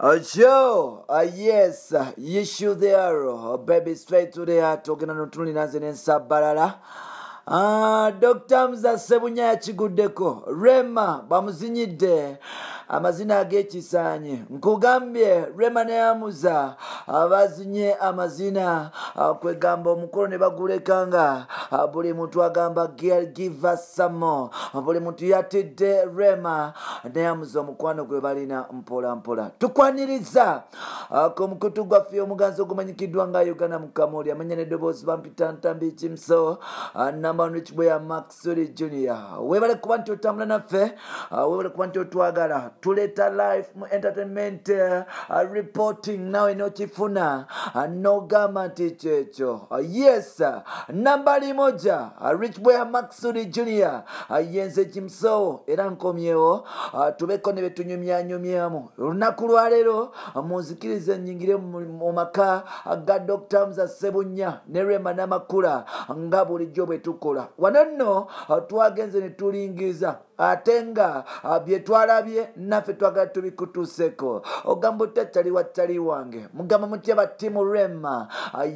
Joe, yes, you shoot the arrow, baby, straight to the heart. Ogenda notunulira nze n'ensabalala. Dr. Hamza Ssebunya yakiguddeko. Rema bamuzinyidde amazina ag'ekisaanyi. Nkugambye Rema ne Hamza bazinye amazina, kwegamba omukolo ne bagulekanga. Buli muntu agamba give us some more. Buli muntu yatidde Rema ne Hamza omukwano gwe balina mpola mpola. Tukwaniriza ku mukutu gwaffe omuganzi ogumanyikiddwa nga Uganda Mukamoli, amanya n'eddoboozi bampita Ntambi Kimso, number one rich boy Maxwell Junior. Webale kuba nti otambula naffe, webale kuba nti otwagala. Tuleeta life mu entertainment reporting, nawe n'okifuna n'ogamba nti kyekyo. Yes, nambali moja, rich boy Maxwell Junior, yenze Kimso, era nkomyewo, tubeko ne betunyumyanyumyamu olunaku lwaleero. Munzikirize nnyingire mu maka ga Dr. Hamza Ssebunya ne Rema Namakula nga bulijjo bwe tukola. Wano nno twagenze ne tulingiza, ate nga bye twalabye naffe twagala tubikutuuseko. Ogamba otya kyali wa kyali wange? Mugamba mutya ba team Rema?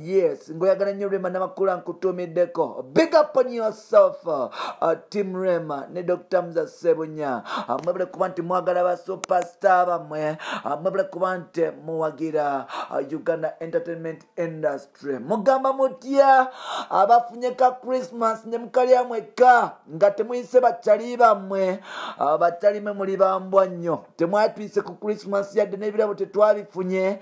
Yes, ng'oyagala nnyo Rema Namakula, nkutuumiddeko. Big up on yourself, team Rema ne Dr. Hamza Ssebunya. Mwebale kuba nti mwagala ba superstar bammwe, mwebale kuba nti muwagira Uganda entertainment industry. Mugamba mutya abafunye ka Christmas ne mukalya mwekka nga temuyise bakyali bammwe? Bakyalime muli bambwa nnyo, temwatuyise ku Christmas yadde n'ebirabo tetwabifunye,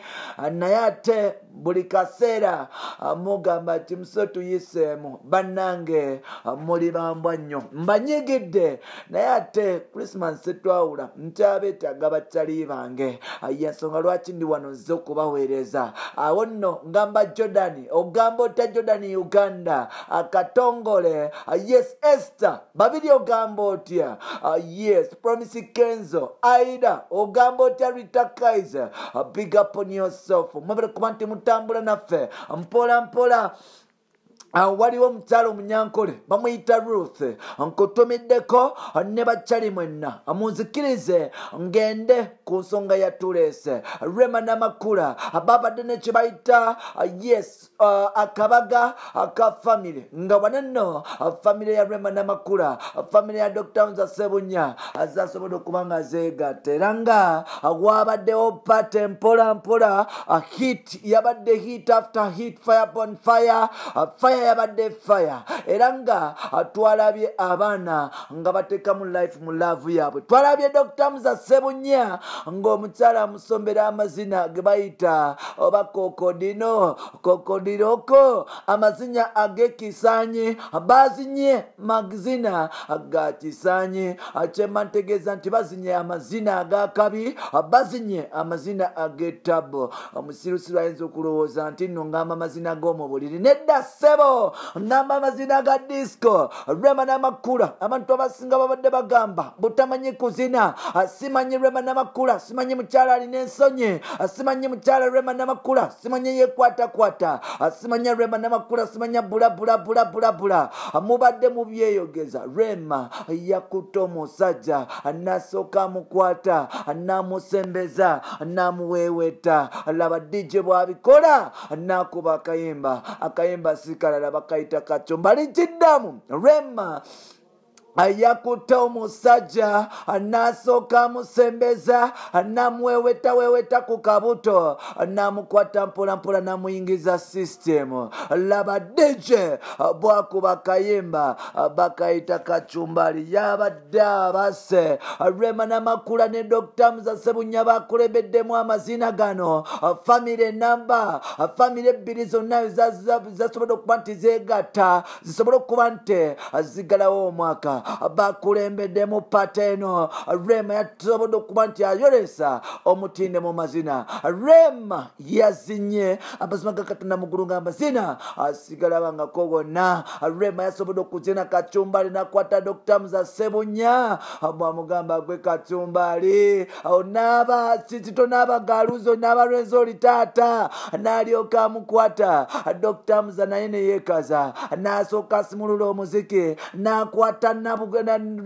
naye ate buli kaseera mugamba nti muso tuyiseemu. Bannange muli bambwa nnyo, mbanyigidde, naye ate Christmas tetwawula, nkyabeetaaga bakyali bange. Yensonga lwaki ndi wano nze okubaweereza. Awo nno ngamba Jordan, ogamba otya Jordan Uganda akatongole? Yes, Esther babiri, ogamba otya? Yes, Promise Kenzo, Aida, ogamba otya? Rita Kaiser, big up on yourself. Mwebale kuba nti mutambula naffe mpola mpola. Waliwo omukyala omunyankole bamuyita Ruth, nkutumiddeko ne bakyali mwenna. Munzikirize ngende ku nsonga ya tuleese. Rema Namakula babadde ne kye bayita yes, akabaga aka family, nga wano nno family ya Rema Namakula, family ya Dr. Hamza Ssebunya zasobodde okuba nga zeegatta, era nga wabaddewo party mpola mpola. Hit yabadde hit after hit, fire upon fire, fire yabadde fire, era nga twalabye abaana nga bateekamu life mu love yaabwe. Twalabye Dr. Hamza Ssebunya ng'omukyala amusombera amazina ge bayita oba kokodino kokodiroko, amazina ag'ekisaanyi. Bazinye mazina ga kisaanyi, kyemba ntegeeza nti bazinye amazina ag'akabi, bazinye amazina ag'ettabo. Omusirusiru ayinza okulowooza nti nno ngamba amazina g'omu buliri. Nedda ssebo, ngamba amazina ga disco. Rema Namakula, abantu abasinga babadde bagamba butamanyi kuzina, simanyi Rema Namakula, simanyi mukyala alina ensonyi, simanyi mukyala Rema Namakula, simanyi yekwatakwata, simanyi Rema Namakula, simanyi bula bula bula bula bula. Mubadde mubyeyogeza. Rema yakutte omusajja, nasooka amukwata, namusembeza, namuweeweta. Laba DJ bw'abikola, nakuba akayimba. Akayimba si kalala, bakayita kacumbali. Kiddamu, Rema yakutte omusajja, n'asooka amusembeza, namuwewetaweweta ku kabuto, namukwata mpola mpola, namuyingiza system. Laba DJ bwakuba akayimba bakayita kacumbali. Yabadde abase. Rema Namakula ne Dr. Hamza Ssebunya bakulembeddemu amazina gano. Family namba, family ebbiri zonna zasobodde okuba nti zeegatta, zisobole okuba nti zigalawo omwaka. Bakulembeddemu party eno. Rema yasobodde okuba nti ayolesa omutinde mu mazina. Rema yazinye amazima ga Katonda muggulu nga amazina asigalabangako gonna. Rema yasobodde okuzina kacumbali, nakwata Dr. Hamza Ssebunya, bwamugamba gwe kacumbali onaaba sisitonaaba galuzo naaba Rwenzori taata, n'alyoka amukwata. Dr. Hamza naye ne yeekaza, n'asooka asimulula omuziki, n'akwata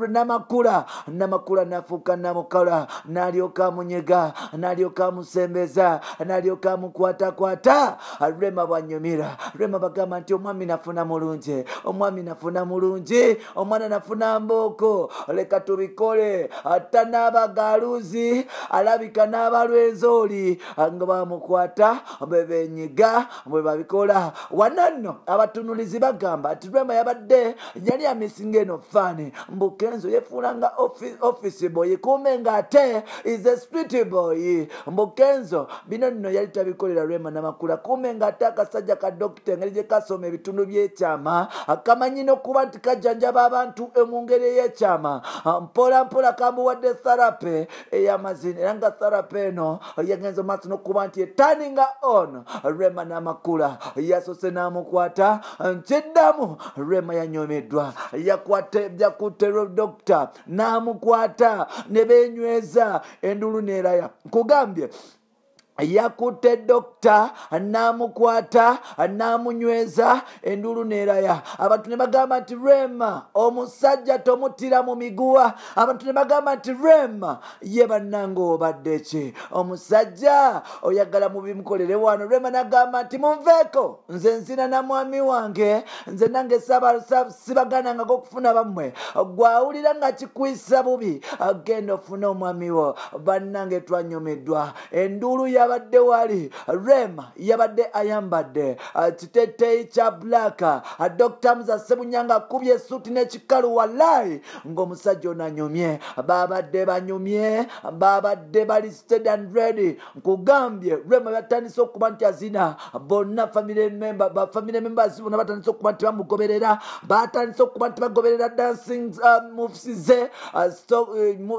Namakula, Namakula nafuuka Namukala, n'alyoka amunyega, n'alyoka amusembeza, n'alyoka amukwatakwata. Rema bwanyumira, Rema bagamba nti omwami nafuna mulungi, omwami nafuna mulungi, omwana nafuna mbooko, leka tubikole. Tanabagaluzi alabika n'abalwenzoli nga bamukwata, bwe benyiga, bwe babikola. Wananno abatunulizi bagamba nti Rema yabadde yali amisinga eno faani, mbu Kenzo yefuulanga office boy, kumbe ng'ate is a street boy. Mbu Kenzo bino nno yali tabikolera Rema Namakula, kumbe ng'ate akasajja ka dokita engeri gye kasoma ebitundu by'ekyama, kamanyi n'okuba nti kajjanjaba abantu mu ngeri ey'ekyama. Mpola mpola kamuwadde therapy ey'amazina, era nga therapy eno yagenze maaso n'okuba nti eturninga on. Rema Namakula yasoose n'amukwata, nkiddamu Rema yanyomeddwa, yakutte dokita n'amukwata ne beenyweza endulu n'eraya. Nkugambye yakutte dokita n'amukwata n'amunyweza endulu n'eraya. Abantu ne bagamba nti Rema omusajja tomuttira mu miguwa. Abantu ne bagamba nti Rema ye bannange obadde ki, omusajja oyagala mubimukolere wano. Rema n'agamba nti munveeko, nze nzina na mwami wange, nze nange sibaganangako okufuna bammwe. Gwawulira nga kikwisa bubi, genda ofune omwami wo. Bannange twanyomeddwa endulu yabadde wali. Rema yabadde ayambadde kiteteeyi kya black. Dr. Muza Ssebunya akubye essuuti n'ekikalu, wallahi ng'omusajja ono anyumye. Babadde banyumye, babadde bali steady and ready. Nkugambye Rema batandise okuba nti azina, bonna family member, ba family members bonna batandise okuba nti bamugoberera, batandise okuba nti bagoberera dancing moves ze,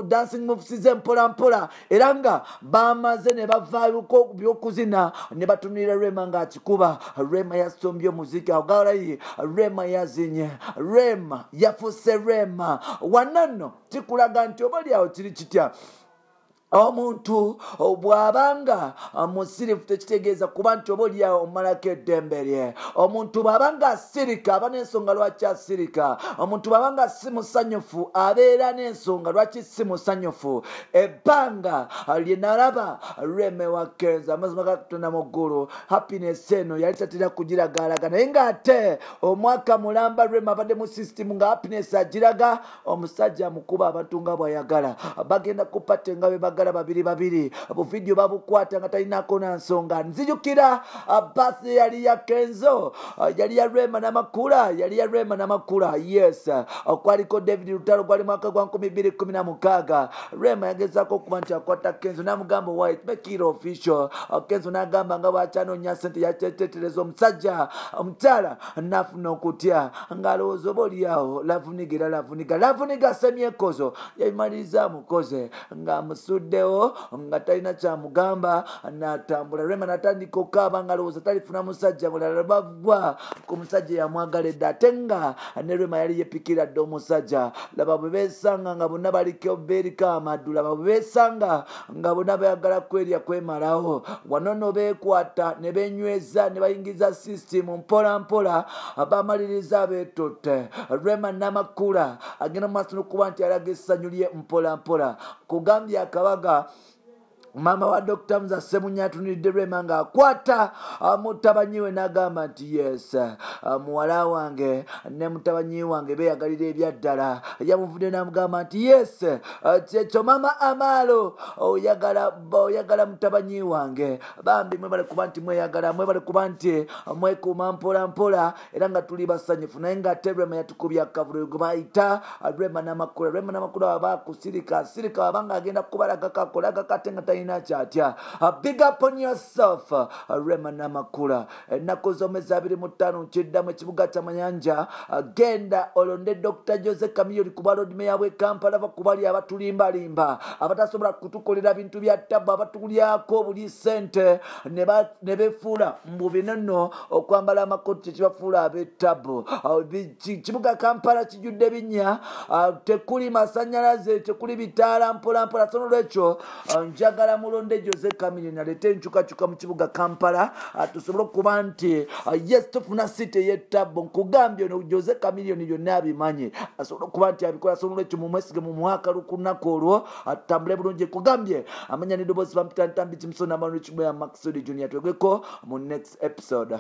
dancing moves ze mpola mpola, era nga bamaze ne bavaayo byokuzina ne batunulira Rema ng'akikuba. Rema yasombye omuziki agalayi, Rema yazinye, Rema yafuuse Rema. Wananno kikulaga nti oba oli awo kiri kitya. Omuntu bw'abanga musirifu tekitegeeza kuba nti oba oli awo omumalako eddembe lye. Omuntu bw'abanga asirika aba n'ensonga lwaki asirika. Omuntu bw'abanga si musanyufu abeera n'ensonga lwaki si musanyufu. Ebbanga lye nalaba Rema wa Kenzo, amazima ga Katonda mu ggulu, happiness eno yali tatera kugiragaalaga, naye ng'ate omwaka mulamba Rema abadde mu system nga happiness agiraga. Omusajja amukuba abantu nga bw'ayagala, bagenda kupate nga bwe bagala babiri babiri, buvidiyo babukwata nga talinako na nsonga. Nzijukira birthday yali ya Kenzo, yali ya Rema Namakula, yali ya Rema Namakula, yes. Kwaliko David Lutalo, gwali mwaka gwa 2016. Rema yagezaako okuba nti akwata Kenzo n'amugamba white make it official. Kenzo n'agamba nga bw'akyanoonya ssente yakyetetereza omusajja, omukyala n'afuna okutya ng'alowooza oba oli awo lavuniga lavuniga lavuniga semyekozo yabimaliriza amukoze ng'amusuddewo nga talina kyamugamba n'atambula. Rema n'atandika okukaaba ng'alowooza talifuna musajja mulala, bavwa ku musajja yamwagala edda, ate nga ne Rema yali yepikira dda omusajja. Laba bwe beesanga nga bonna baliko beeriko amaddu, laba bwe beesanga nga bonna bayagala kwerya kwemalawo. Wano nno beekwata ne beenyweza ne bayingiza system mpola mpola, bamaliriza beetotte. Rema Namakula agenda mu maaso n'okuba nti alaga essanyu lye mpola mpola. Kugambye akabaga maama wa Dr. Muza Ssebunya atunulidde Rema ng'akwata mutabanyi we n'agamba nti yes, muwala wange ne mutabanyi wange beeyagalira ebyaddala. Yamuvudde n'amugamba nti yes, kyekyo maama Amaalo, oyagala mutabanyi wange. Bambi mwebale kuba nti mweyagala, mwebale kuba nti mwekuuma mpola mpola, era nga tuli basanyufu. Naye ng'ate Rema yatukubya akavuyo gwe bayita Rema Namakula. Rema Namakula waba akusirika sirika, wabanga agenda kubalaga kakolaga kate nga talina kyatya. Big up on yourself, Rema Namakula. Ennaku z'omwezi 25 nkiddamu ekibuga kya Mayanja. Genda olonde Dr. Jose Chameleone kuba Lord Mayor w'e Kampala, bakubali abatulimbalimba, abatasobola kutukolera bintu bya ttabu, abatulyako buli ssente ne beefuula mbu bino nno okwambala amakooti kyekibafuula ab'ettabu. Kibuga Kampala kijjudde binnya, tekuli masannyalaze, tekuli bitaala, mpola mpola. So nolwekyo njagala Njagala mulonde Jose Chameleone aleete enkyukakyuka mu kibuga Kampala, tusobole okuba nti yes, tufuna city ey'ettabbo. Nkugambye ono Jose Chameleone byonna abimanyi, asobole okuba nti abikola. So nolwekyo mumwesige mu mwaka lukunaku olwo, atutambule bulungi. Nkugambye amanya n'eddoboozi bampita Ntambi Kimusona Manuel Kiboya Maxwell Junior. Twegweko mu next episode.